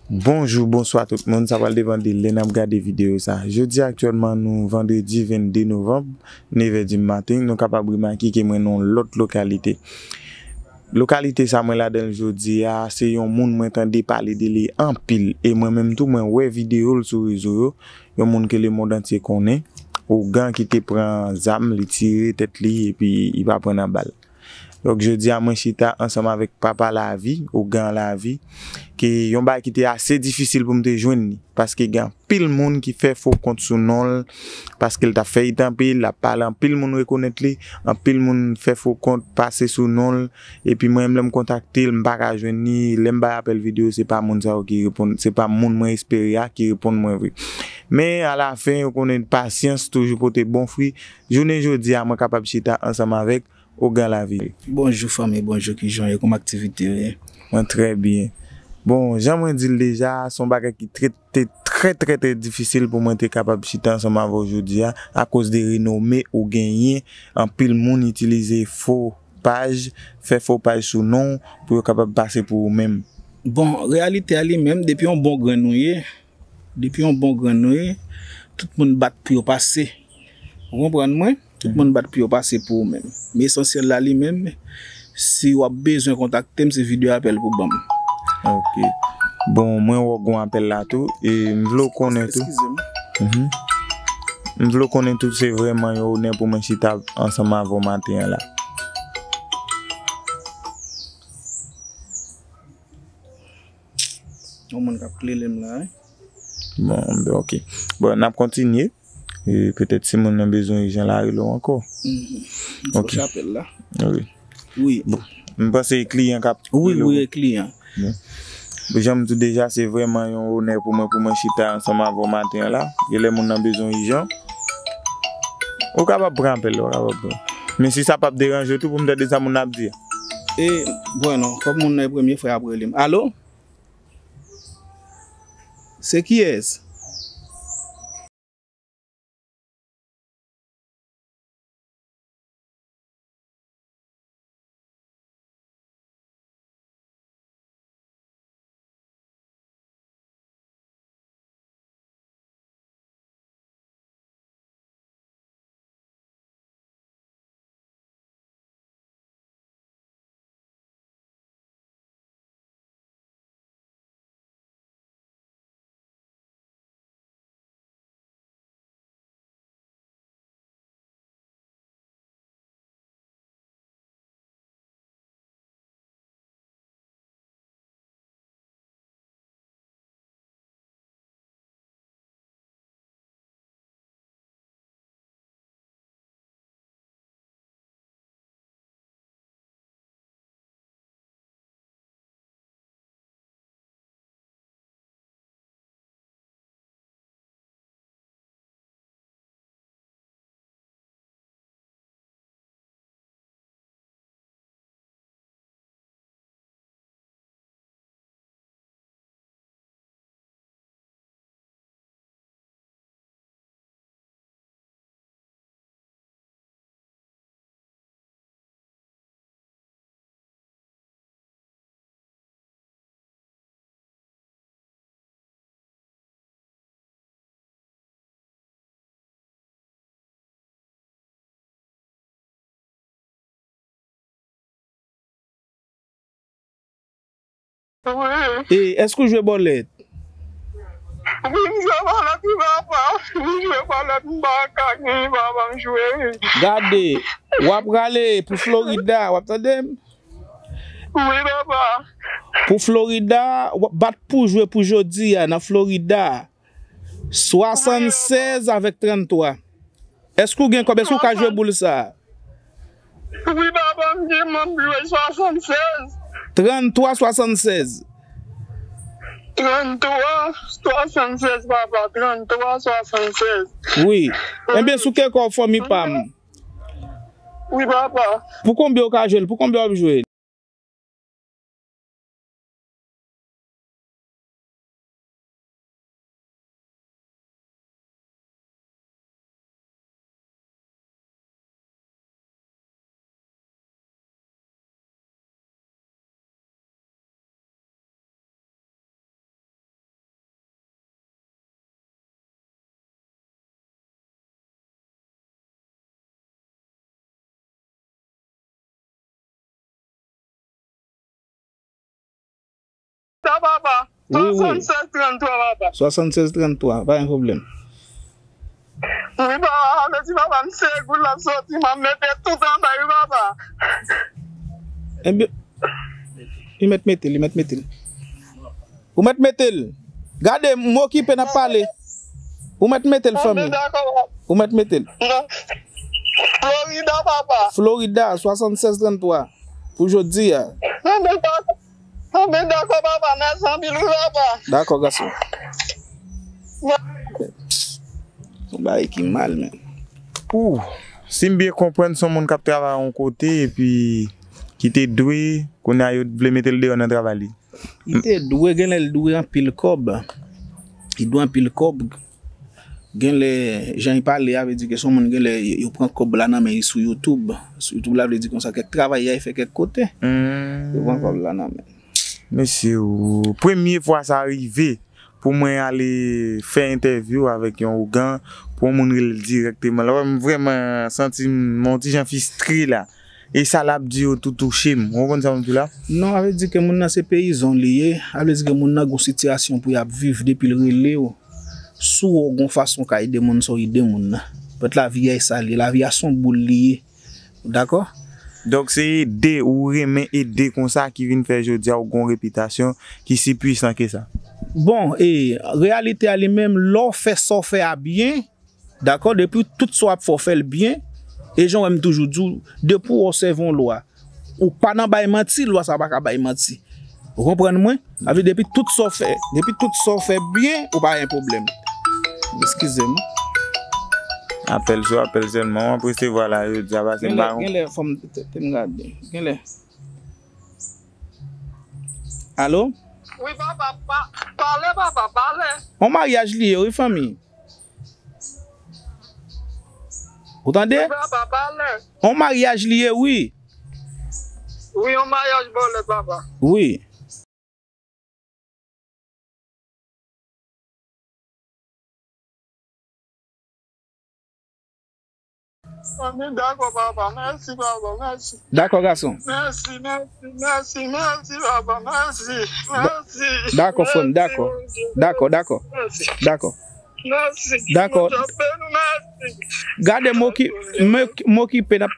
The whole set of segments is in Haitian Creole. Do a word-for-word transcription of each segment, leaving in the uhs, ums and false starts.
Bonjou, bonswa tout moun, sa pral depann de lè n ap gade videyo sa. Jodi a aktyèlman nou vandredi vennde novanm, nevè di maten, nou kapab remake ke mwen nan yon lòt lokalite. Lokalite sa mwen ladan l jodi a, se yon moun mwen tande pale de li anpil, e mwen menm tou mwen wè videyo l sou rezo yo, yon moun ke lemonn antye konnen, ougan ki te pran zam, li tire tèt li, epi li pa pran nan bal. Donk, jodi a, mwen chita ansanm avèk papa Lavi, ougan Lavi, ke yon bagay ki te ase difisil pou m te jwenn li, paske gen anpil moun ki fè fo kont sou non l, paske l t ap fè itanpil, l ap pale, anpil moun rekonèt li, anpil moun fè fo kont, pase sou non l, epi mwen menm lè m kontakte l, m pa ka jwenn li, lè m bay apèl videyo, se pa moun sa yo ki reponn, se pa moun mwen espere a ki reponn mwen vre. Men, alafen, ou konnen pasyans toujou pote bon fwi, jounen jodi a, mwen kapab chita ansanm avèk ougan Lavi. Bonjou fanmi, bonjou, kijan w ye, kòman aktivite yo ye? Mwen trè byen. Bon, jan mwen di l deja, se yon bagay ki trè, te trè, trè, trè difisil pou mwen te kapab chita ansanm avè w jodi a, akoz de renome ou genyen, anpil moun itilize fo paj, fè fo paj sou non w pou yo kapab pase pou ou menm. Bon, reyalite a li menm, depi yon bon grenn ou ye, depi yon bon grenn ou ye, tout moun bat pou yo pase. Ou konprann mwen? Tout moun bat pou yo pase pou ou menm. Men esansyèl la li menm, si w ap bezwen kontakte m, se videyo apèl pou ban m. Ok. Bon, mwen wè w gen apèl la tou, e m vle w konnen tou. Eskize m. Mhm. M vle w konnen tou, se vrèman yon onè pou mwen chita ansanm avè w maten an la. Yon moun k ap klele m la, wi. Bon, ben, ok. Bon, n ap kontinye. E petèt si moun nan bezwen ijan la, rele w ankò. Mhm. Ok. Chapèl la. Wi. Wi. Bon, m panse e kliyan k ap rele w. Wi, wi, e kliyan. Bon. Bon, jan m di w deja, se vrèman yon onè pou mwen, pou mwen chita ansanm avè w maten an la. Genlè moun nan bezwen ijan. Ou kapab pran apèl la, ou kapab pran. Men si sa p ap deranje w tou pou m tande sa moun nan ap di a. E, bon, non, kòm moun nan e premye fwa y ap rele m. Alo? Se kiyès? Wi. E, èske ou jwe bòlèt? Wi, m jwe bòlèt, wi, papa. M jwe bòlèt, m pa ka gen, papa, m jwe, wi. Gade, w ap rale pou Florida, w ap tande m? Wi, papa. Pou Florida, w ap bat pou jwe pou jodi a nan Florida. Swasannsèz avèk tranntwa. Èske ou gen kòb? Èske ou ka jwe boul sa a? Wi, papa, m gen, m ap jwe swasannsèz. Tranntwa swasannsèz. Tranntwa swasannsèz, papa, tranntwa swasannsèz. Wi. Enben, si w gen kòb, fanmi pa m. Wi, papa. Pou konbyen ou ka jwe l? Pou konbyen w ap jwe l? Papa, wi, wi. Swasannsèz tranntwa, papa. Swasannsèz tranntwa, pa gen pwoblèm. Wi, papa, sa vle di, papa, m se goud l ap soti, m ap mete tout anba, wi, papa. Ebyen, li mèt mete l, li mèt mete l. Ou mèt mete l. Gade, m okipe, n ap pale. Ou mèt mete l, fanmi. Anben, dakò, papa. Ou mèt mete l. Non. Florida, papa. Florida, swasannsèz tranntwa. Pou jodi a. Anben, dakò. Anben, dakò, papa. Mèsi anpil, wi, papa. Dakò, gason. Yon bagay ki mal, men. Pou, si m byen konprann, se yon moun k ap travay yon kote, epi ki te dwe, kounye a yo vle mete l deyò nan travay li. Li te dwe, genlè l dwe anpil kòb. Li dwe anpil kòb. Genlè, jan li pale a, vle di ke se yon moun genlè, yo pran kòb la nan men li sou YouTube. Sou YouTube la, vle di konsa, kèk travay y al fè kèk kote. Hmm. Yo pran kòb la nan men. Mesye, ou, premye fwa sa rive pou mwen ale fè entèvyou avèk yon ougan, pou yon moun rele l dirèkteman. La, m vrèman santi m yon ti jan fristre la. E sa l ap di yo tou touche m. Ou konprann sa m di w la? Non, sa vle di ke moun nan se peyizan li ye. Sa vle di ke moun nan gon sitiyasyon pou y ap viv depi l rele w. Si w wè w gon fason w ka ede moun, se w ede moun nan. Pèt lavi a e sa li ye. Lavi a se yon boul li ye. Ou dakò? Donk, se ede, ou renmen ede konsa ki vin fè jodi a ou gon repitasyon ki si pwisan ke sa. Bon, e, reyalite a li menm, lè w fè sa w fè a byen, dakò, depi tout sa w ap fè w fè l byen, e jan w wè m toujou di w, depi w obsève yon lwa, ou pa nan bay manti, lwa sa pa ka bay manti. Ou konprann mwen? Sa vle depi tout sa w fè, depi tout sa w fè byen, ou pa gen pwoblèm. Eskize m. Apèl sou apèl sèlman, w ap resevwa la, yo di a pase m pa. Genlè, genlè, fò m te, te m gade. Genlè. Alo? Wi, papa, pa, pale, papa, pale. On maryaj li ye, wi, fanmi. Ou tande? Wi, papa, pale. On maryaj li ye, wi. Wi, on maryaj bòlèt, papa. Wi. Anben, dakò, papa. Mèsi, papa. Mèsi. Dakò, gason. Mèsi, mèsi, mèsi, mèsi, papa. Mèsi, mèsi. Dakò, frè m, dakò. Dakò, dakò. Mèsi. Dakò. Mèsi. Dakò. Bondye ap beni w, mèsi. Gade, m oki-, m, m okipe, n ap,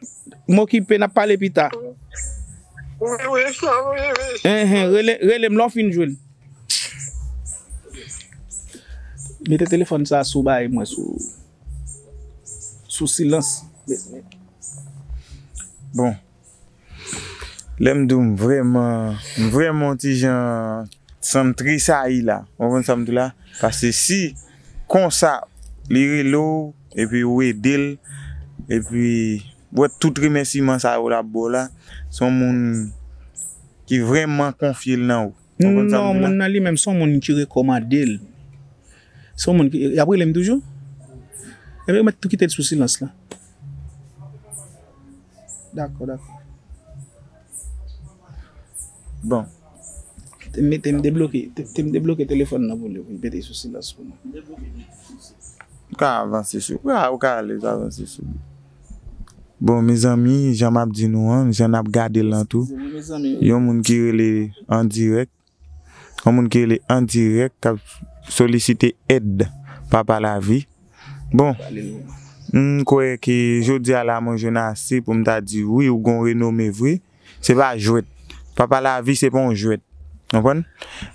m okipe, n ap pale pita. Wi, wi, sa, wi, wi. Enhen, rele, rele m lè w fin jwenn. Mete telefòn sa sou bay mwen sou, sou silans. Bon. Lè m di w m vrèman, m vrèman yon ti jan sanm trisayi la. Ou konprann sa m di w la? Paske si konsa li rele w, epi ou ede l, epi ou wè tout remèsiman sa yo l ap ba w la, se yon moun ki vrèman konfye l nan ou. Ou konprann sa m di w la? Non, moun nan li menm, se yon moun ki rekòmande l. Se yon moun ki, y ap rele m toujou? Ebyen, ou mèt tou kite l sou silans la. Dakò, dakò. Bon. Te mete m debloke, te, te m debloke telefòn nan pou li, pou li mete sou silans pou mwen. Ou ka avanse sou, ou ka, ou ka alèz avanse sou li. Bon, mezanmi, jan m ap di nou an, jan n ap gade l lan tou, yon moun ki rele an dirèk, yon moun ki rele an dirèk, k ap solisite èd Papa Lavi. Bon, m kwè ke jodi a la, mwen jwenn ase pou m ta di, wi, ou gon renome vre. Se pa jwèt. Papa Lavi, se pa yon jwèt. Konprann?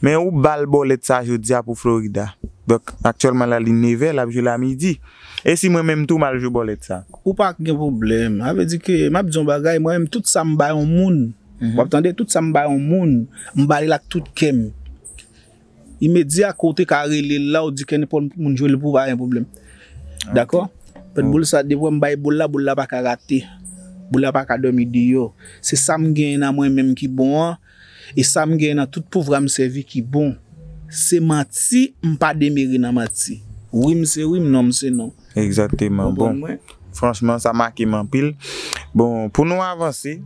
Men ou ba l bòlèt sa jodi a pou Florida. Donk, aktyèlman la, li nevè, l ap jwe la midi. E si mwen menm tou, m al jwe bòlèt sa? Ou pa gen pwoblèm. Sa vle di ke, m ap di yon bagay, mwen menm, tout sa m ba yon moun, w ap tande, tout sa m ba yon moun, m ba li l ak tout kè m. Imedya ke w te ka rele l la, ou di ke nenpòt moun jwe l pou w, pa gen pwoblèm. Dakò? Pèt boul sa, depi w wè m bay boul la, boul la pa ka rate. Boul la pa ka dòmi deyò. Se sa m genyen nan mwen menm ki bon an, e sa m genyen nan tout pouvwa m sèvi ki bon. Se manti, m pa demere nan manti. Wi m se wi, m non m se non. Egzakteman. Bon, franchman, sa make m anpil. Bon, pou nou avanse,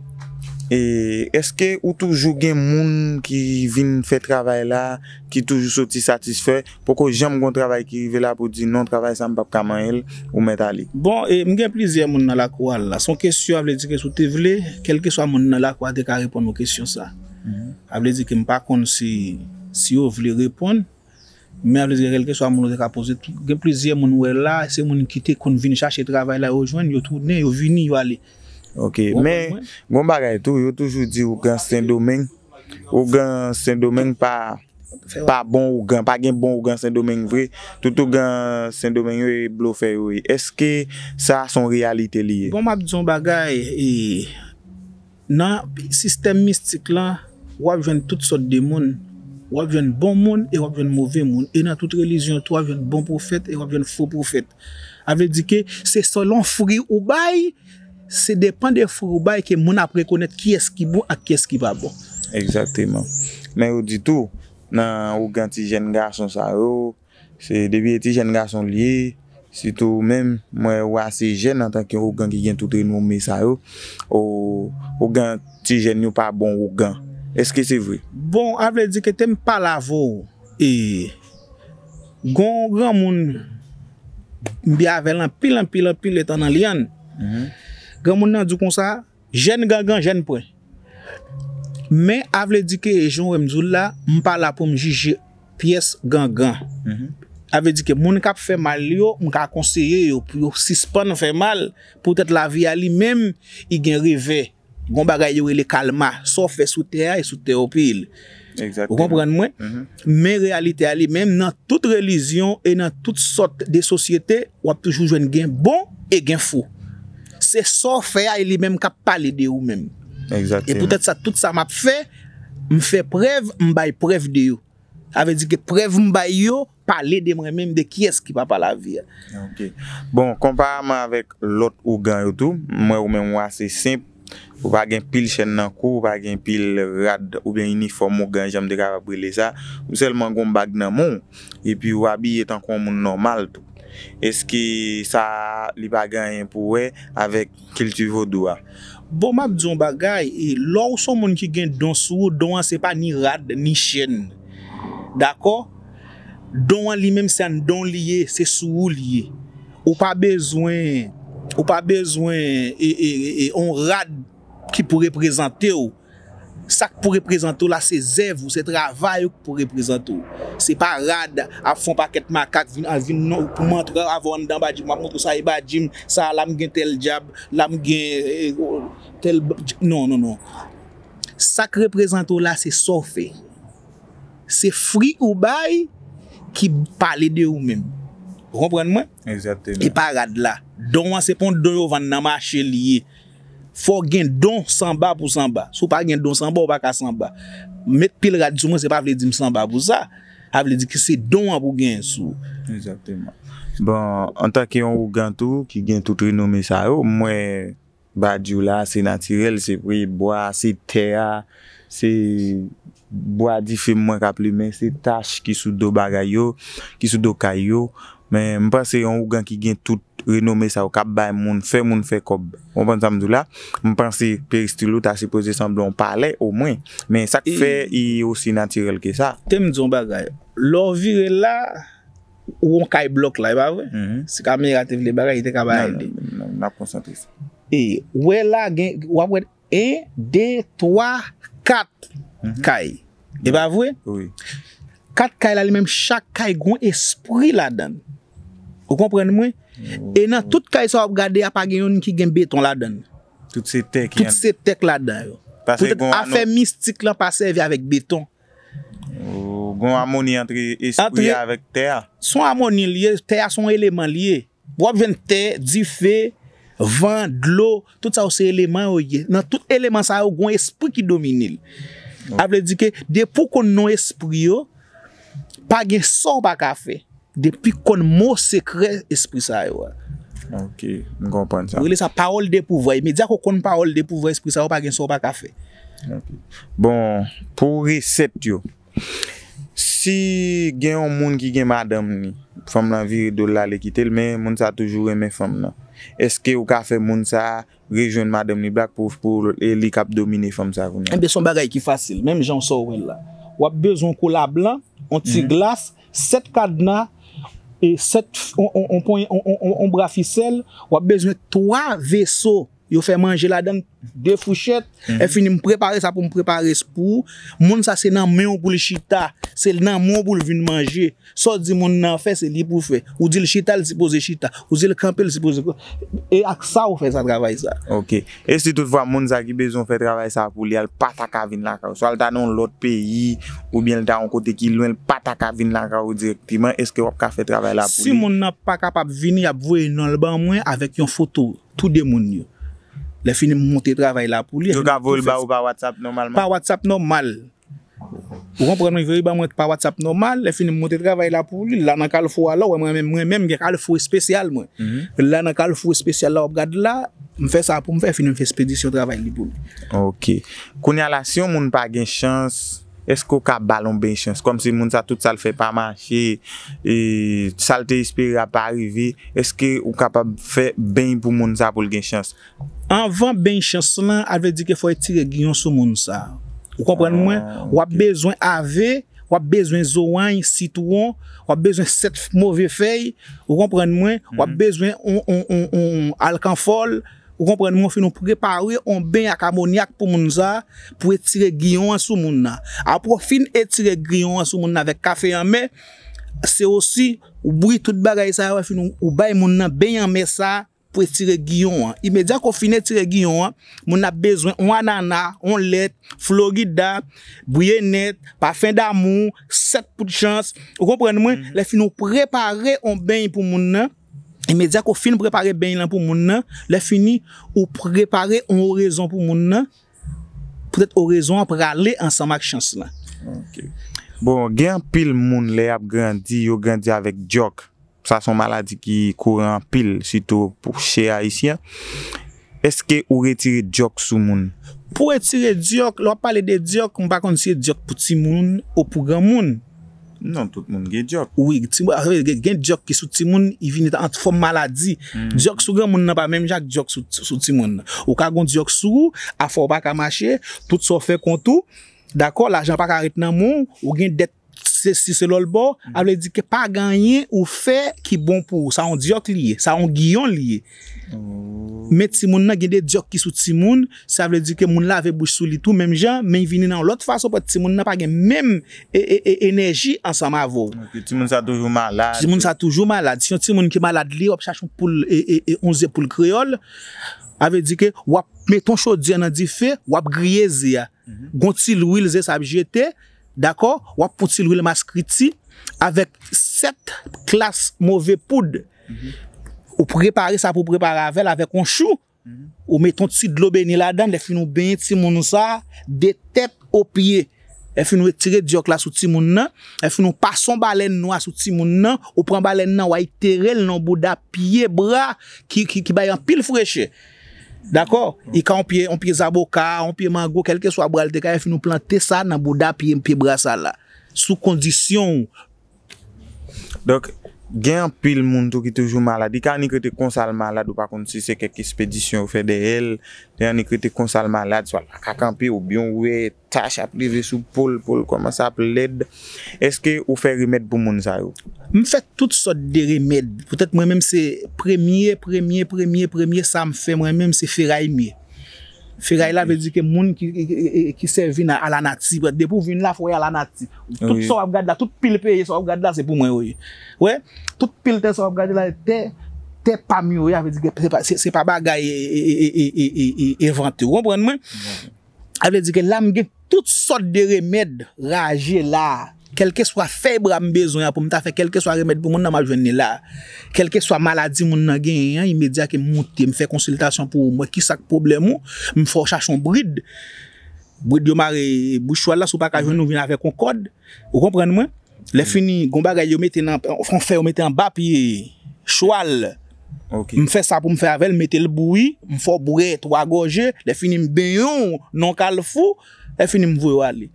e èske ou toujou gen moun ki vin fè travay la, ki toujou soti satisfè? Poko janm gon travay ki rive la pou di, "Non, travay sa m p ap ka manyen l, ou mèt ale"? Bon, e m gen plizyè moun nan lakou a la. Se yon kesyon, sa vle di ke si w te vle, kèlkeswa moun nan lakou a te ka reponn ou kesyon sa. Sa vle di ke m pa konn si Si yo vle reponn, men a vle di kèlkeswa moun ou te ka poze, gen plizyè moun ou wè la, se moun ki te konn vin chache travay la, yo jwenn, yo tounen, yo vini, yo ale. Ok, men gon bagay tou, yo toujou di ougan Sendomeng, ougan Sendomeng pa pa bon ougan, pa gen bon ougan Sendomeng vre. Tout ougan Sendomeng yo e blofè yo ye. Èske sa se yon reyalite li ye? Bon, m ap di yon bagay, e, nan sistèm mistik lan, w ap jwenn tout sòt de moun. W ap jwenn bon moun e w ap jwenn move moun. E nan tout relijyon tou, w ap jwenn bon pwofèt e w ap jwenn fo pwofèt. A vle di ke se selon fwi ou bay, se depan de fwi ou bay ke moun ap rekonèt kiyès ki bon ak kiyès ki pa bon. Egzakteman. Men yo di tou, nan ougan ti jèn gason sa yo, se depi e ti jèn gason li ye, sitou ou menm, m wè ou ase jèn antanke ougan ki gen tout renome sa yo, ou, ougan ti jèn yo pa bon ougan. Èske se vre? Bon, a vle di ke te m pale avè w, e, gon granmoun, m byen avè l anpil, anpil, anpil letan nan lyann. Granmoun nan di konsa, jèn gangan, jèn pwen. Men, a vle di ke, jan w wè m di w la, m pa la pou m jije pyès gangan. A vle di ke moun k ap fè mal yo, m ka konseye yo pou yo sispann fè mal, poutèt lavi a li menm, li gen revè. Gon bagay yo rele kalma. Sa w fè sou tè a, e sou tè a w peye l. Ou konprann mwen? Men reyalite a li menm, nan tout relijyon e nan tout sòt de sosyete, w ap toujou jwenn gen bon e gen fou. Se sa w fè a, e li menm k ap pale de ou menm. E poutèt sa, tout sa m ap fè, m fè prèv, m bay prèv de yo. Sa vle di ke prèv m bay yo pale de mwen menm, de kiyès ki papa lavi a. Ok. Bon, konpareman avèk lòt ougan yo tou, m wè ou menm ou ase senp, ou pa gen pil chèn nan kou, ou pa gen pil rad oubyen inifòm ougan, jan m te kapab rele sa, ou sèlman gen yon bag nan men w, epi ou abiye tankou yon moun nòmal tou. Èske sa li pa gen anyen pou wè avèk kilti vodou a? Bon, m ap di yon bagay, e, lè w se yon moun ki gen don sou ou, don an se pa ni rad, ni chèn. Dakò? Don an li menm se anndan w li ye, se sou ou li ye. Ou pa bezwen, ou pa bezwen e, e, e, e, yon rad ki pou reprezante w. Sa k pou reprezante w la se zèv ou, se travay ou k pou reprezante w. Se pa rad ap fè yon pakèt makak vin, al vin non, pou m antre avè w anndan badji m, m ap montre w sa e badji m, sa la m gen tèl dyab, la m gen e, tèl, non, non, non. Sa k reprezante w la se sa w fè. Se fwi ou bay ki pale de ou menm. Ou konprann mwen? Egzakteman. E pa rad la. Don an se pa yon don yo vann nan mache li ye. Fò w gen don sanba pou sanba. Si w pa gen don sanba, ou pa ka sanba. Met pil rad sou mwen, se pa vle di m sanba pou sa. Sa vle di ke se don an pou w genyen sou ou. Egzakteman. Bon, antanke yon ougan tou, ki gen tout renome sa yo, m wè badji w la, se natirèl, se vre, bwa, se tè a, se bwa dife m wè k ap limen, se tach ki sou do bagay yo, ki sou do kay yo. Men m panse yon ougan ki gen tout renome sa yo k ap bay moun, fè moun fè kòb. Ou konprann sa m di w la? M panse peristil ou ta sipoze sanble yon palè omwen. Men sa k fè li osi natirèl ke sa? Te m di yon bagay. Lè w vire la, ou yon kay blòk la, e pa vre? Si kamera te vle bagay, li te ka bay de. Non, non, non, n ap konsantre sa. E, wè la, gen, w ap wè en, de, twa, kat kay. E pa vre? Wi. Kat kay la, li menm, chak kay gon espri ladan l. Ou konprann mwen? E nan tout kay sa w ap gade a, pa gen youn ki gen beton ladan l. Tout se tè ki. Tout se tè k ladan yo. Poutèt afè mistik lan pa sèvi avèk beton. Gon amoni ant espri a avèk tè a. Se yon amoni l ye, tè a se yon eleman l ye. W ap jwenn tè, dife, van, dlo, tout sa yo se eleman yo ye. Nan tout eleman sa yo, gon espri ki domine l. Sa vle di ke depi w konn non espri yo, pa gen sa w pa ka fè. Depi w konn mo sekrè espri sa yo a. Ok, m konprann sa. Yo rele sa pawòl de pouvwa. Imedya ke w konn pawòl de pouvwa espri sa yo, pa gen sa w pa ka fè. Bon, pou resèt yo, si gen yon moun ki gen madanm li, fanm lan vire do l l ale kite l, men moun sa toujou renmen fanm lan, èske ou ka fè moun sa rejwenn madanm li back pou, pou li k ap domine fanm sa kounye a? Enben, se yon bagay ki fasil, menm jan sa w wè l la. W ap bezwen yon kola blan, yon ti glas, sèt kadna, e sèt, yon, yon, yon ponyè, yon, yon, yon, yon bra fisèl, w ap bezwen twa veso Yo fè manje ladan, de fouchèt, lè fini m prepare sa pou m prepare s- pou ou. Moun sa se nan men w pou l chita, se nan men w pou l vin manje. Sa w di moun nan fè, se li pou fè. Ou di l chita, l sipoze chita. Ou di l kanpe, l sipoze kanpe. E ak sa ou fè sa travay sa. Ok. E si toutfwa moun sa ki bezwen fè travay sa pou li a, l pa ta ka vin lakay ou? Swa l ta nan yon lòt peyi, oubyen l ta yon kote ki lwen, l pa ta ka vin lakay ou dirèkteman, èske w ap ka fè travay la pou Si li? Moun nan pa kapab vini, y ap voye non l ban mwen avèk yon foto tou de moun yo. Lè fini m monte travay la pou li. Yo ka voye l ba ou pa WhatsApp nòmalman? Pa WhatsApp nòmal. Ou konprann mwen, voye ban mwen pa WhatsApp nòmal, lè fini m monte travay la pou li, la nan Kalfou a la, ou wè mwen menm, mwen menm gen Kalfou espesyal mwen. La nan Kalfou espesyal la w ap gad la, m fè sa pou m fè, fini m fè espedisyon travay li pou li. Ok. Kounye a la, si yon moun pa gen chans, èske w ka ba l yon beny chans? Kòmsi moun sa, tout sa l fè pa mache, e, sa l te espere a pa rive, èske ou kapab fè beny pou moun sa pou l gen chans? Anvan beny chans lan, a vle di ke fò etire giyon sou moun sa. Ou konprann mwen? W ap bezwen ave, w ap bezwen zoranj, sitwon, w ap bezwen sèt move fèy, ou konprann mwen? W ap bezwen on, on, on, on alkanfòl, ou konprann mwen? Ou fin ou prepare on beny ak amonyak pou moun sa, pou etire giyon an sou moun nan. Apre w fin etire giyon an sou moun nan avèk kafe anmè, se osi ou bouyi tout bagay sa yo, fin ou, ou bay moun nan beny anmè sa, pou etire giyon an. Imedya ke w fin etire giyon an, moun nan ap bezwen on anana, on lèt, florida, briye nèt, pafen damou, sèt poud chans. Ou konprann mwen? Lè fin ou prepare on beny pou moun nan, imedya ke w fin prepare beny lan pou moun nan, lè fini, ou prepare on orezon pou moun nan, poutèt orezon an prale ansanm ak chans lan. Ok. Bon, gen anpil moun lè y ap grandi, yo grandi avèk dyòk. Sa se yon maladi ki kouran anpil, sitou pou chè ayisyen. Èske ou retire dyòk sou moun? Pou retire dyòk, lè w ap pale de dyòk, m pa konn si se dyòk pou timoun ou pou granmoun. Non, tout moun gen dyòk. Wi, ti- gen gen dyòk ki sou timoun, li vini an fòm maladi. Dyòk sou granmoun nan pa menm jan ak dyòk sou, sou timoun nan. Ou ka gen dyòk sou ou, afè w pa ka mache, tout sa w fè kont ou, dakò, lajan pa ka ret nan men w, ou gen dèt se si se lòt bò, a vle di ke pa gen anyen ou fè ki bon pou ou. Sa yon dyòk li ye, sa yon giyon li ye. Men timoun nan gen de dyòk ki sou timoun, sa vle di ke moun lave bouch sou li tou menm jan, men l vini nan yon lòt fason, paske timoun nan pa gen menm e, e, e, enèji ansanm avè w. Ok, timoun sa toujou malad. Timoun sa toujou malad. Si yon timoun ki malad li, w ap chache yon poul, e, e, e, yon ze poul kreyòl, a vle di ke w ap mete yon chodyè nan dife, w ap griye ze a. Gon ti lwil ze sa ap jete, dakò? W ap pran ti lwil maskriti avèk sèt klas move poud. Ou prepare sa pou w prepare avè l avèk yon chou. Ou mete yon ti dlo beni ladan, lè fini ou benyen timoun ou sa, de tèt o pye. Lè fini ou retire dyòk la sou timoun nan, lè fini ou pase yon balèn nwa sou timoun nan, ou pran balèn nan, w al tere l nan bouda pye bra ki, ki, ki bay anpil frechè. Dakò? Li ka yon pye, yon pye zaboka, yon pye mango, kèlkeswa bra l te ka, lè fini ou plante sa nan bouda pye, pye bra sa la. Sou kondisyon ou. Donk, gen anpil moun tou ki toujou malad. Li ka annik rete konsa l malad, ou pa konn si se kèk espedisyon yo fè dèyè l, li annik rete konsa l malad, swa l pa ka kanpe, oubyen ou wè tach ap leve sou po l, po l kòmanse ap lèd. Èske ou fè remèd pou moun sa yo? M fè tout sòt de remèd. Poutèt mwen menm se premye, premye, premye, premye sa m fè mwen menm se feray m ye. Feray la vle di ke moun ki, ki, ki, ki sèvi nan, a la nati. Depi w vin la, fò w ye a la nati. Tout sa w ap gad la, tout pil peye sa w ap gad la, se pou mwen yo ye. Wè, tout pil tè sa w ap gad la, tè, tè pa m yo ye, a vle di ke se pa, se, se pa bagay e, e, e, e, e, e, envante. Ou konprann mwen? A vle di ke la m gen tout sòt de remèd raje la. Kèlkeswa fèy bra m bezwen an pou m ta fè kèlkeswa remèd pou moun nan, m ap jwenn li la. Kèlkeswa maladi moun nan genyen an, imedya ke m moute, m fè konsiltasyon pou ou, m wè kisa k pwoblèm ou, m fè w chache yon brid. Brid yo mare bouch chwal la, si w pa ka jwenn ou vin avèk yon kòd. Ou konprann mwen? Lè fini, gon bagay yo mete nan, yon fè yo mete anba pye chwal. M fè sa pou m fè avè l, mete l bouyi, m fè w bwè twa gòje, lè fini m benyen w nan yon kalfou, lè fini m voye w ale.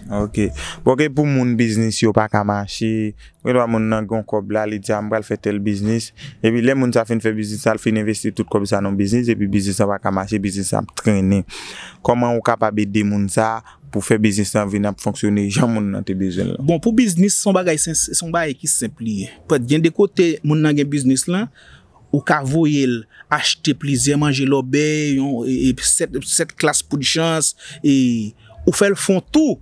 Ok. Bon, ok, pou moun biznis yo pa ka mache, gen dwa moun nan gen yon kòb la, li di a m pral fè tèl biznis, epi lè moun sa fin fè biznis sa, l fin envesti tout kòb sa nan biznis, epi biznis la pa ka mache, biznis la ap trennen. Kòman ou kapab ede moun sa pou fè biznis lan vin ap fonksyone jan moun nan te bezwen l lan? Bon, pou biznis, se yon bagay, se, se yon bagay ki senp li ye. Pèt gen de kote moun nan gen biznis lan, ou ka voye l achte plizyè manje lòbèy, yon, e, e, sèt, sèt klas poud chans, e ou fè l fè yon tou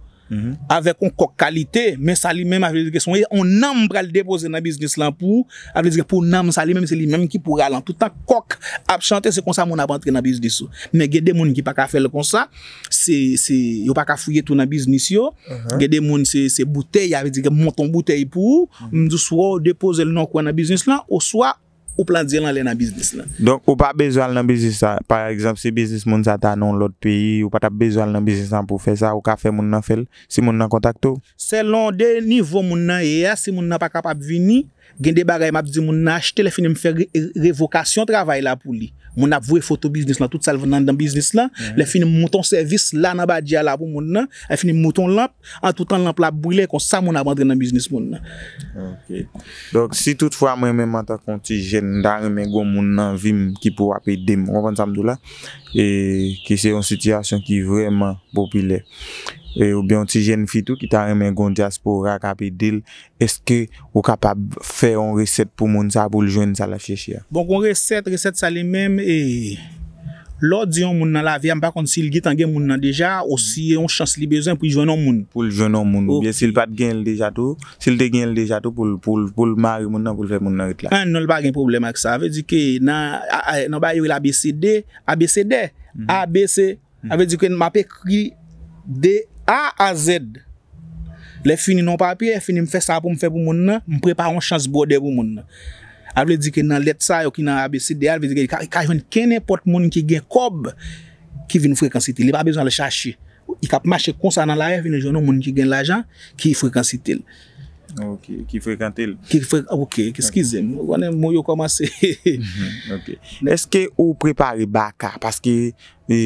avèk yon kòk kalite, men sa li menm, a vle di ke se yon, yon nanm pral depoze nan biznis lan pou ou, a vle di ke pou nanm sa li menm, se li menm ki pou rale an. Toutan kòk ap chante, se konsa moun ap antre nan biznis ou. Men gen de moun ki pa ka fè l konsa, se, se, yo pa ka fouye tou nan biznis yo. Gen de moun, se, se boutèy, a vle di ke monte yon boutèy pou ou, m di w, swa w depoze l nan yon kwen nan biznis lan, oswa ou plandye l anlè nan biznis lan. Donk, ou pa bezwen al nan biznis sa. Pa egzanp, si biznis moun sa ta nan yon lòt peyi, ou pa t ap bezwen al nan biznis lan pou w fè sa, ou ka fè moun nan fè l, si moun nan kontakte w. Selon de nivo moun nan ye a, si moun nan pa kapab vini, gen de bagay m ap di moun nan achte, lè fini m fè re- revokasyon travay la pou li. Moun ap voye foto biznis lan, tout sa l vann anndan biznis lan, lè fini m monte yon sèvis la nan badji a la pou moun nan, lè fini m monte yon lanp, antoutan lanp la ap brile, konsa moun ap antre nan biznis moun nan. Ok. Donk, si toutfwa mwen menm antanke yon ti jèn, m ta renmen gon moun nan vi m ki pou ap ede m, ou konprann sa m di w la? E ki se yon sitiyasyon ki vrèman popilè. E, oubyen yon ti jèn fi tou ki ta renmen gon dyaspora k ap ede l, èske ou kapab fè yon resèt pou moun sa pou l jwenn sa l ap chèche a? Bon, gon resèt, resèt sa li menm, e, lè w di yon moun nan lavi a, m pa konn si l gentan gen moun nan deja, ou si yon chans li bezwen pou l jwenn yon moun. Pou l jwenn yon moun, oubyen si l pa t gen l deja tou, si l te gen l deja tou, pou l, pou l, pou l mare moun nan, pou l fè moun nan ret la. Ah non, l pa gen pwoblèm ak sa. Sa vle di ke nan, a- a- nan bagay yo rele A B C D, A B C D, A B C, sa vle di ke m ap ekri de A a Z. Lè fini nan papye, lè fini m fè sa pou m fè pou moun nan, m prepare yon chans bwòdè pou moun nan. A vle di ke nan lèt sa yo ki nan A B C D a, vle di ke ka, ka jwenn kenenpòt moun ki gen kòb ki vin frekansite l. Li pa bezwen al chache. Li k ap mache konsa nan lari, vin jwenn yon moun ki gen lajan, ki frekansite l. Ok, ki frekante l. Ki fre, ok, eskize m. Ou konnen mo yo kòmanse. Ok. Èske ou prepare baka? Paske e,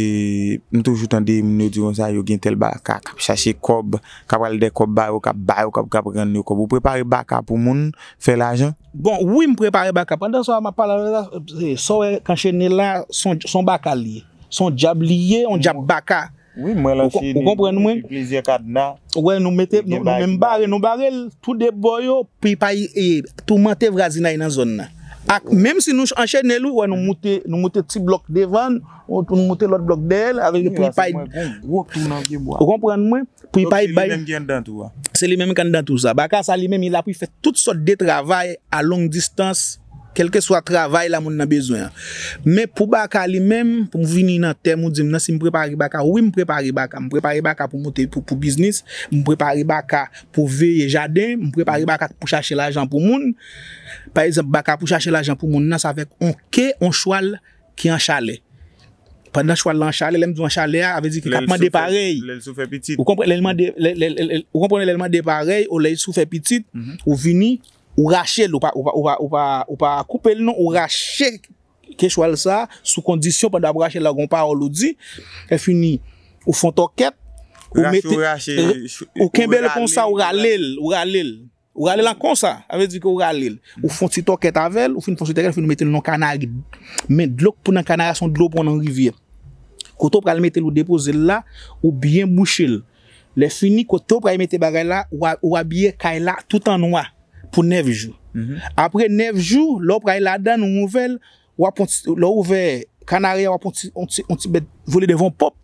m toujou tande moun yo di konsa, yo gen tèl baka k ap chache kòb, k ap pral dèyè kòb ba yo, k ap ba yo kòb, k ap rann yo kòb. Ou prepare baka pou moun fè lajan? Bon, wi, m prepare baka. Pandan sa m ap pale avè w la, e, sa w wè k anchene la, se yon, se yon baka li ye. Se yon dyab li ye, yon dyab baka. Wi, m wè l anchene. Ou konprann mwen? Epi plizyè kadna. Ou wè, nou mete, nou, nou menm bare, nou bare l tou de bò yo, pou li pa e, toumante vwazinay nan zòn nan. Ak, menm si nou anchene l, ou wè, nou moute, nou moute ti blòk devan l, nou moute lòt blòk dèyè l, avè pou li pa e. Ou konprann mwen? Pou li pa e bay. Se li menm ki anndan tou sa. Baka sa li menm, li la pou li fè tout sòt de travay a long distans, kèlkeswa travay la moun nan bezwen an. Men pou baka li menm, pou m vini nan tèm ou di m nan, si m prepare baka, wi, m prepare baka. M prepare baka pou moute pou, pou biznis, m prepare baka pou veye jaden, m prepare baka pou chache lajan pou moun. Pa egzanp, baka pou chache lajan pou moun nan, se avèk yon ke, yon chwal ki an chalè. Pandan chwal la an chalè, lè m di w an chalè a, sa vle di ki k ap mande parèy. Lè l soufè pitit. Ou konprann, lè l mande, lè, lè, lè, ou konprann lè l mande parèy, ou lè l soufè pitit, ou vini, ou rache l, ou pa, ou pa, ou pa, ou pa, ou pa koupe l non, ou rache ke chwal sa, sou kondisyon pandan w ap rache l la, gon pawòl ou di, lè fini, ou fè yon tòkèt, ou mete, ou kenbe l konsa, ou rale l, ou rale l. Ou rale l an konsa, sa vle di ke ou rale l. Ou fè yon ti tòkèt avè l, ou fin fè yon ti tòkèt, ou fin mete l nan kanari. Men dlo k pou nan kanari a, se yon dlo pran nan rivyè. Kote w pral mete l, ou depoze l la, ou byen bouche l. Lè fini, kote w pral mete bagay la, ou a, ou abiye kay la tout an nwa pou nèf jou. Apre nèf jou, lè w pral ladan l, ou ouvè l, w ap yon ti, lè w ouvè kanari a, w ap yon ti, yon ti, yon ti bèt vole devan w pòp.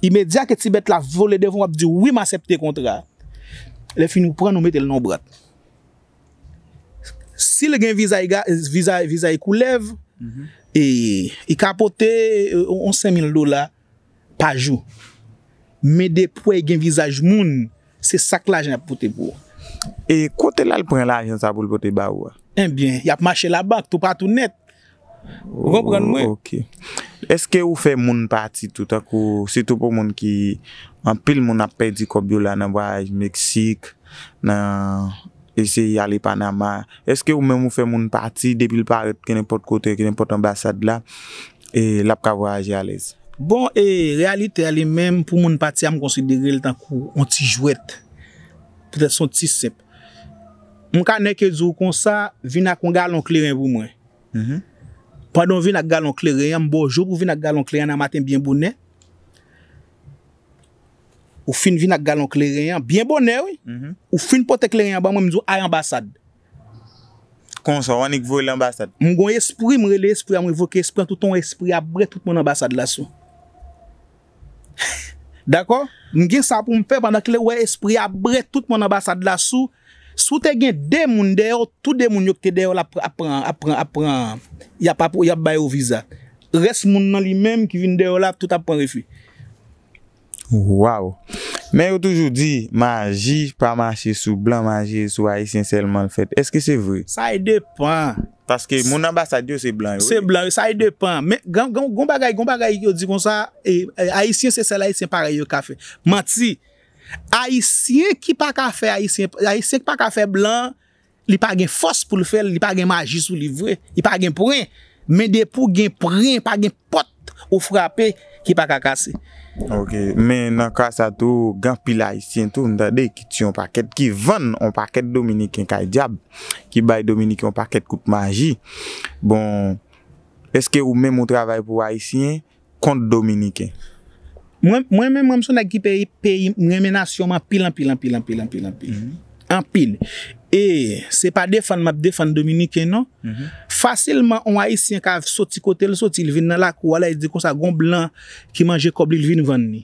Imedya ke ti bèt la vole devan w, w ap di, "Wi, m aksepte kontra." Lè fini, ou pran l, ou mete l nan yon bwat. Si l gen vizaj, ga- vizaj, vizaj koulèv, e, li ka pote, e, yon senk mil dola pa jou. Men depi w wè l gen vizaj moun, se sa k lajan l ap pote pou ou. E kote l al pran lajan sa pou l pote ba ou a? Ebyen, y ap mache labank, toupatou nèt. Ou konprann mwen? Ok. Èske ou fè moun pati tou, tankou, sitou pou moun ki, anpil moun ap pèdi kòb yo la nan vwayaj Meksik, nan eseye ale Panama? Èske ou menm ou fè moun pati, depi l parèt kenenpòt kote, kenenpòt anbasad la, e l ap ka vwayaje alèz? Bon, e reyalite a li menm, pou moun pati a, m konsidere l tankou yon ti jwèt. Petèt se yon ti senp. M ka nèke di w konsa, vin ak yon galon kleren pou mwen. Pandan w vin ak galon kleren an, m ba w jou pou w vin ak galon kleren an nan maten byen bonè. Ou fin vin ak galon kleren an, byen bonè, wi. Ou fin pote kleren an ban mwen, m di w, al anbasad. Konsa, w annik voye l anbasad. M gon espri, m rele espri a, m revoke espri a, tout yon espri ap bre tout moun anbasad la sou. Dakò? M gen sa pou m fè pandan ke l wè espri a bre tout moun anbasad la sou. Si w te gen de moun dèyè w, tou de moun yo ki te dèyè w la ap, ap pran, ap pran, ap pran, y ap, ap, y ap ba yo viza. Rès moun nan li menm ki vin dèyè w la, tout ap pran refi. Waw! Men yo toujou di, maji pa mache sou blan, maji sou ayisyen sèlman l fèt. Èske se vre? Sa e depan. Paske moun anbasad yo se blan yo, se wi. Blan yo, sa e depan. Men gon, gon, gon bagay, gon bagay yo di konsa, e, e, ayisyen se sèl ayisyen parèy yo ka fè. Manti. Ayisyen ki pa ka fè ayisyen, ayisyen ki pa ka fè blan, li pa gen fòs pou l fè l, li pa gen maji sou li vre, li pa gen pwen. Men depi w gen pwen, pa gen pòt ou frape ki pa ka kase. Ok, men nan ka sa tou, gen anpil ayisyen tou, m tande, ki tiye yon pakèt, ki vann yon pakèt dominiken kay dyab, ki bay dominiken yon pakèt kout maji. Bon, èske ou menm ou travay pou ayisyen kont dominiken? Mwen, mwen menm, mwen, m se yon nèg ki peyi, peyi, m renmen nasyon m anpil, anpil, anpil, anpil, anpil, anpil. Anpil. E se pa defann m ap defann dominiken, non. Fasilman, yon ayisyen ka soti kote l soti, l vin nan lakou a la, li di konsa, gon blan ki manje kòb li, l vin vann li.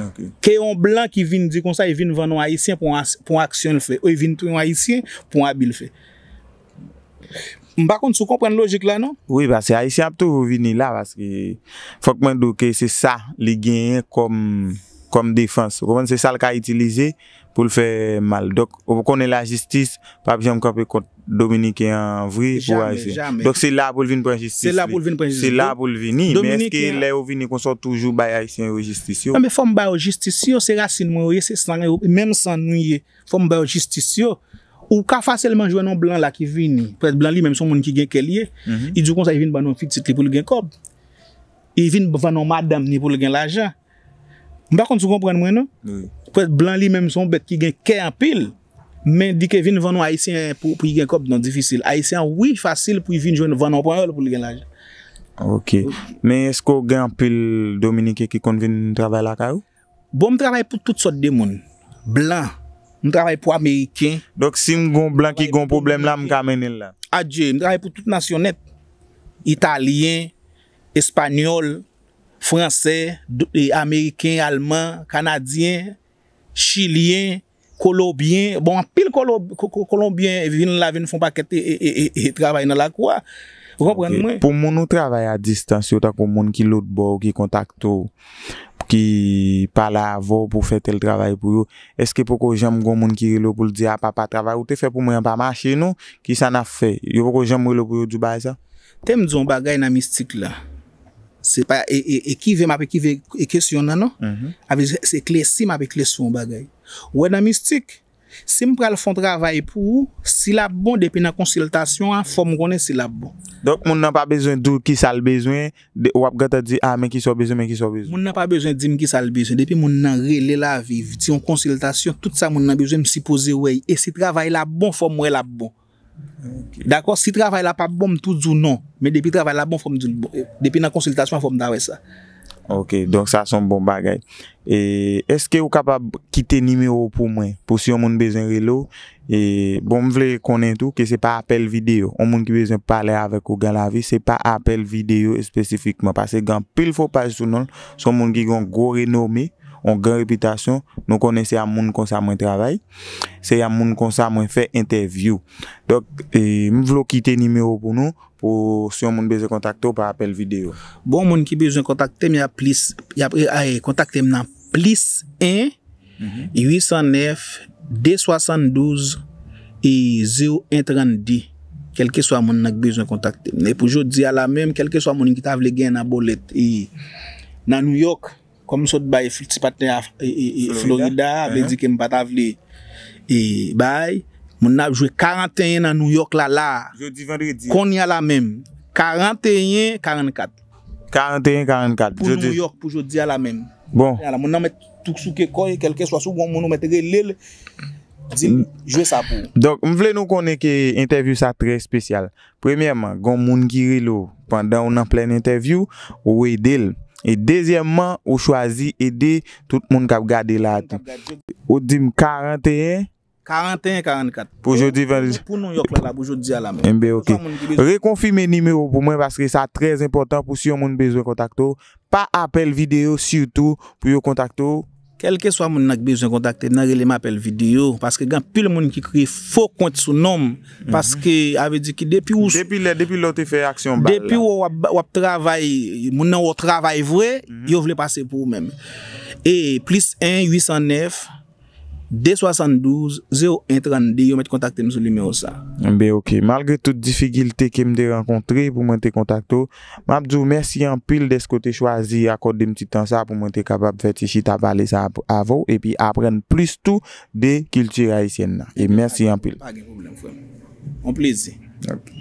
Ok. Ke yon blan ki vin di konsa, li vin vann yon ayisyen pou yon as-, pou yon aksyon l fè. Ou li vin touye yon ayisyen pou yon abi l fè. M pa konn si w konprann lojik la, non? Wi, paske ayisyen ap toujou vini la, paske fòk mwen di w ke se sa li genyen kòm, kòm defans. Ou konprann? Se sa l ka itilize pou l fè mal. Donk, ou konnen lajistis p ap janm kanpe kont dominiken an vre pou ayisyen. Donk, se la pou l vin pran jistis li. Se la pou l vin pran jistis. Se la pou l vini. Men èske lè yo vini konsa, w toujou bay ayisyen yo jistis yo? Non, men fò m ba yo jistis yo, se rasin mwen yo ye, se san yo, menm san nou ye. Fò m ba yo jistis yo. Ou ka fasilman jwenn yon blan la ki vini. Pèt blan li menm se yon moun ki gen kè li ye. Li di w konsa, li vin ban yon pitit li pou l gen kòb. Li vin vann yon madanm ni pou l gen lajan. M pa konn si w konprann mwen, non. Wi. Pèt blan li menm se yon bèt ki gen kè anpil. Men di ke vin vann yon ayisyen pou, pou li gen kòb, non, difisil. Ayisyen an, wi, fasil pou li vin jwenn vann yon panyòl pou li gen lajan. Ok. Men èske w gen anpil dominiken ki konn vin travay lakay ou? Bon, m travay pou tout sòt de moun. Blan. M travay pou ameriken. Donk, si m gon blan ki gon pwoblèm la, m ka mennen l la. Adye, m travay pou tout nasyon nèt. Italyen, espanyòl, fransè, do-, e, ameriken, alman, kanadyen, chilyen, kolonbyen. Bon, anpil kolo-, ko-, ko-, kolonbyen vin la, vin fè yon pakèt e, e, e, e, e travay nan lakou a. Ou konprann mwen? Pou moun ou travay a distans yo, tankou moun ki lòt bò, ki kontakte w, ki pale avè w pou fè tèl travay pou yo, èske poko janm gon moun ki rele w pou l di, "A papa, travay ou te fè pou mwen an pa mache non, kisa n ap fè?" Yo poko janm rele w pou yo di w bagay sa? Te m di w yon bagay nan mistik la. Se pa e, e, ekive m ap ekive e kesyon nan, non. Avè se eklèsi m ap eklèsi yon bagay. Ou wè nan mistik, si m pral fè yon travay pou ou, si l ap bon, depi nan konsiltasyon an, fò m konnen si l ap bon. Donk, moun nan pa bezwen di w kisa l bezwen, w ap gentan di, "A, men kisa w bezwen, men kisa w bezwen." Moun nan pa bezwen di m kisa l bezwen. Depi moun nan rele lavi, di yon konsiltasyon, tout sa moun nan bezwen, m sipoze wè l. E si travay la bon, fò m wè l ap bon. Ok. Dakò, si travay la p ap bon, m tou di w non. Men depi travay la bon, fò m di l bon. Depi nan konsiltasyon, fò m ta wè sa. Ok, donk sa se yon bon bagay. E èske ou kapab kite nimewo w pou mwen, pou si yon moun bezwen rele w? E, bon, m vle konnen tou ke se pa apèl videyo. Yon moun ki bezwen pale avèk ou gen lavi, se pa apèl videyo espesifikman. Paske gen anpil fo paj sou non l. Se yon moun ki gen yon gwo renome, yon gran repitasyon. Nou konnen se a moun konsa mwen travay. Se a moun konsa mwen fè entèvyou. Donk, e, m vle w kite nimewo w pou nou, pou si yon moun bezwen kontakte w pa apèl videyo. Bon, moun ki bezwen kontakte m, y ap plis, y ap, e, e, kontakte m nan plis en, uit san nèf, de swasanndouz, e, zewo en trannde. Kèlkeswa moun nan k bezwen kontakte m. E pou jodi a la menm, kèlkeswa moun ki ta vle gen nan bolèt, e, nan New York, kòm m sot bay ti patnè a, e, e, e, Florida, vle di ke m pa ta vle, e, bay, moun nan ap jwe karanteyen nan New York la, la. Jodi vandredi. Kounye a la menm. Karanteyen karannkat. Karanteyen karannkat. Pou New York, pou jodi a la menm. Bon. Ala, moun nan mèt tou souke kò l, kèlkeswa si w gon moun ou mèt rele l, di l jwe sa pou ou. Donk, m vle nou konnen ke entèvyou sa trè espesyal. Premyèman, gon moun ki rele w pandan w nan plèn entèvyou, ou ede l. E dezyèmman, ou chwazi ede tout moun k ap gade la a tou. Ou di m karanteyen, Karanteyen karannkat. Pou jodi vandredi. Pou New York la, la, pou jodi a la menm. Enben, ok. Kèlkeswa moun ki bezwen. Rekonfime nimewo pou mwen paske sa trè enpòtan pou si yon moun bezwen kontakte w. Pa apèl videyo sitou pou yo kontakte w. Kèlkeswa moun nan ki bezwen kontakte m nan, rele m apèl videyo. Paske gen anpil moun ki kreye fo kont sou non m. Paske, a vle di ki depi ou. Depi lè, depi lè w te fè aksyon bal la. Depi w ap, w ap travay, moun nan wè w travay vre, yo vle pase pou ou menm. E plis en, uit san nèf, de swasanndouz, zewo en trannde, yo mèt kontakte m sou nimewo sa. Enben, ok. Malgre tout difikilte ke m te rankontre pou mwen te kontakte w, m ap di w mèsi anpil dèske w te chwazi akòde m ti tan sa pou mwen te kapab fè ti chita pale sa ap-, avè w, epi aprann plis tou de kilti ayisyèn nan. E mèsi anpil. Pa gen pwoblèm, frè m. On plezi. Ok.